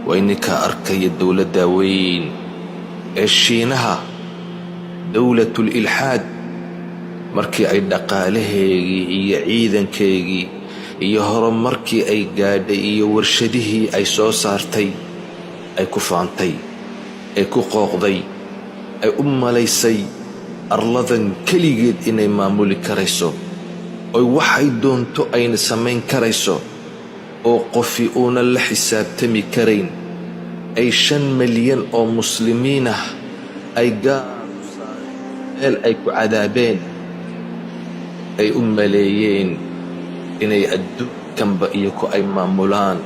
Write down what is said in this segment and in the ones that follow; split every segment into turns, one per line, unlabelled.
Waa ininkaa arkaya dowladda weyn ee Shiinaha, dowlatul ilxaad, markii ay dhaqaalaheegii iyo ciidankeegii iyo horumarkii ay gaadhay iyo warshadihii ay soo saartay ay ku faantay, ay ku qooqday, ay u malaysay arladan keligeed inay maamuli karayso, oy waxay doonto ayna samayn karayso, oo qofi uuna la xisaabtami karayn, ay 5 milyan oo muslimiin ah ay gaar u saareen, meel ay ku cadaabeen, ay u maleeyeen inay adduunkanba iyaku ay maamulaan.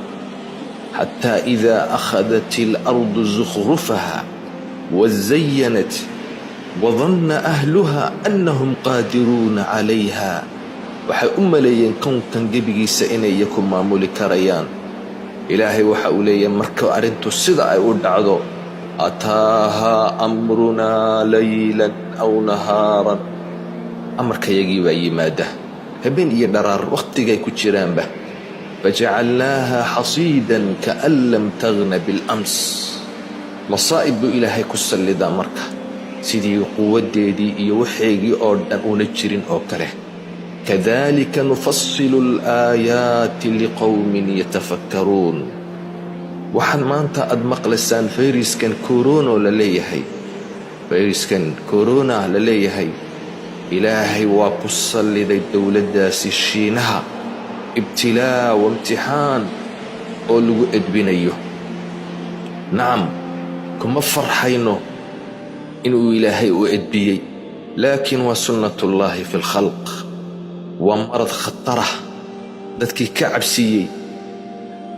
Xataa idaa akhadat alardu zukhrufaha wazayanat wadanna ahluha annahum qaadiruuna calayha, waxay u maleeyeen kownkan gebigiisa inay iyaku maamuli karayaan. Ilaahay waxa uu leeyahay, marka arrintu sida ay u dhacdo, ataahaa amrunaa laylan aw nahaaran, amarkayagii baa yimaada habeen iyo dharaar wakhtigay ku jiraanba, fajacalnaaha xasiidan kaan lam tagna bilams. Masaa'ib buu Ilaahay ku sallidaa marka, sidii quwaddeedii iyo waxeegii oo dhan una jirin oo kale. Kadalika nufasilu alaayaati liqowmin yatafakkaruun. Waxaan maanta aad maqlaysaan fayraskan corona la leeyahay, fayraskan corona la leeyahay, Ilaahay waa ku salliday dowladdaasi Shiinaha, ibtilaa wa imtixaan oo lagu edbinayo. Nacam, kuma farxayno inuu Ilaahay u edbiyey, laakiin waa sunnatullaahi fi lkhalq. Waa marad khatarah, dadkii ka cabsiiyey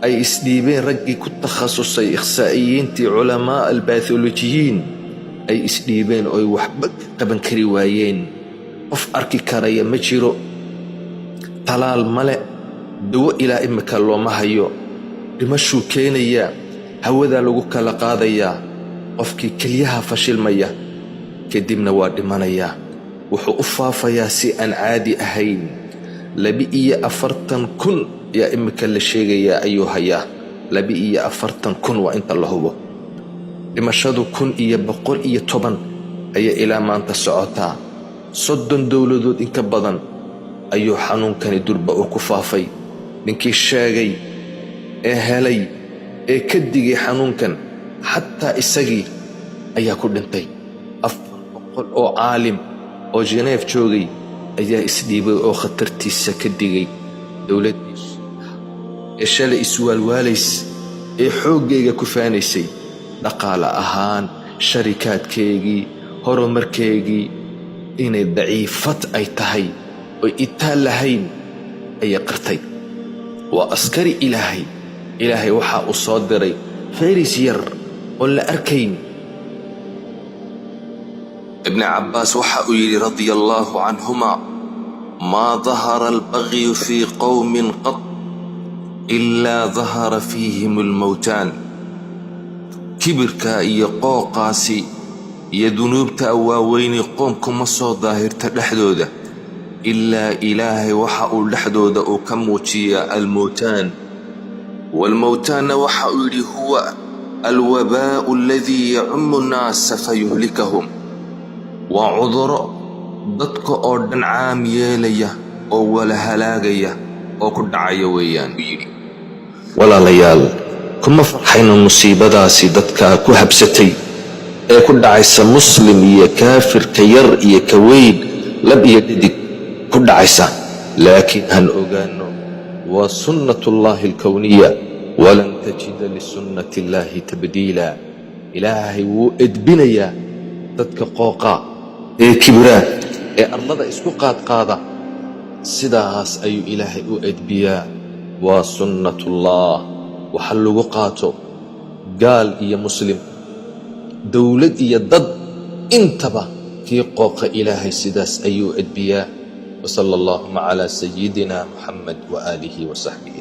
ay isdhiibeen, raggii ku takhasusay, ikhsaa'iyiintii, culamaa albatholojiyiin, ay isdhiibeen ooy waxba ka qaban kari waayeen. Qof arki karaya ma jiro, talaal male, dawo ilaa imika looma hayo. Dhimashuu keenayaa, hawadaa lagu kala qaadayaa, qofkii kelyaha fashilmaya, kadibna waa dhimanayaa. Wuxuu u faafayaa si aan caadi ahayn. 42,000 ayaa imika la sheegayaa ayuu hayaa. 42,000 waa inta la hubo. Dhimashadu 1110 ayaa ilaa maanta socotaa. 30 dowladood in ka badan ayuu xanuunkani durba uu ku faafay. Ninkii sheegay ee helay ee ka digay xanuunkan, xataa isagii ayaa ku dhintay. 400 oo caalim oo Geneef joogay ayaa isdhiibay oo khatartiisa ka digay. Dowladdii ee shalay iswaalwaalays ee xooggayga ku faanaysay, dhaqaale ahaan, sharikaadkeygii, horumarkeygii, inay daciifad ay tahay oy itaal lahayn ayay qirtay. Waa askari Ilaahay. Ilaahay waxaa uu soo diray fayris yar oon la arkayn. Ibni Cabbaas waxa uu yidhi, radia allaahu canhuma: maa dahara albagyu fii qowmin qad ilaa dahara fiihim almowtaan. Kibirka iyo qooqaasi iyo dunuubta waaweyni qoomkuma soo daahirta dhexdooda, ilaa Ilaahay waxa uu dhexdooda uu ka muujiyaa almowtaan. Waalmowtaanna waxa uu yidhi: huwa alwabaa'u aladii yacumu nnaasa fayuhlikahum. Waa cuduro dadka oo dhan caam yeelaya oo wala halaagaya oo ku dhacaya weeyaan, yidhi. Walaalayaal, kuma farxayno musiibadaasi dadka ku habsatay ee ku dhacaysa, muslim iyo kaafirka, yar iyo ka weyn, lab iyo dhadig ku dhacaysa, laakiin han ogaano waa sunnatullaahi alkowniya, walan tajida lisunnati illaahi tabdiila. Ilaahay wuu edbinayaa dadka qooqa ee kibraa ee arlada isku qaadqaada. Sidaas ayuu Ilaahay u edbiyaa. Waa sunnatullah. Waxa lagu qaato gaal iyo muslim, dowlad iyo dad intaba, kii qooqa Ilaahay sidaas ayuu edbiyaa. Wsala allahuma calaa sayidina Muxamed waaalihi wasaxbihi.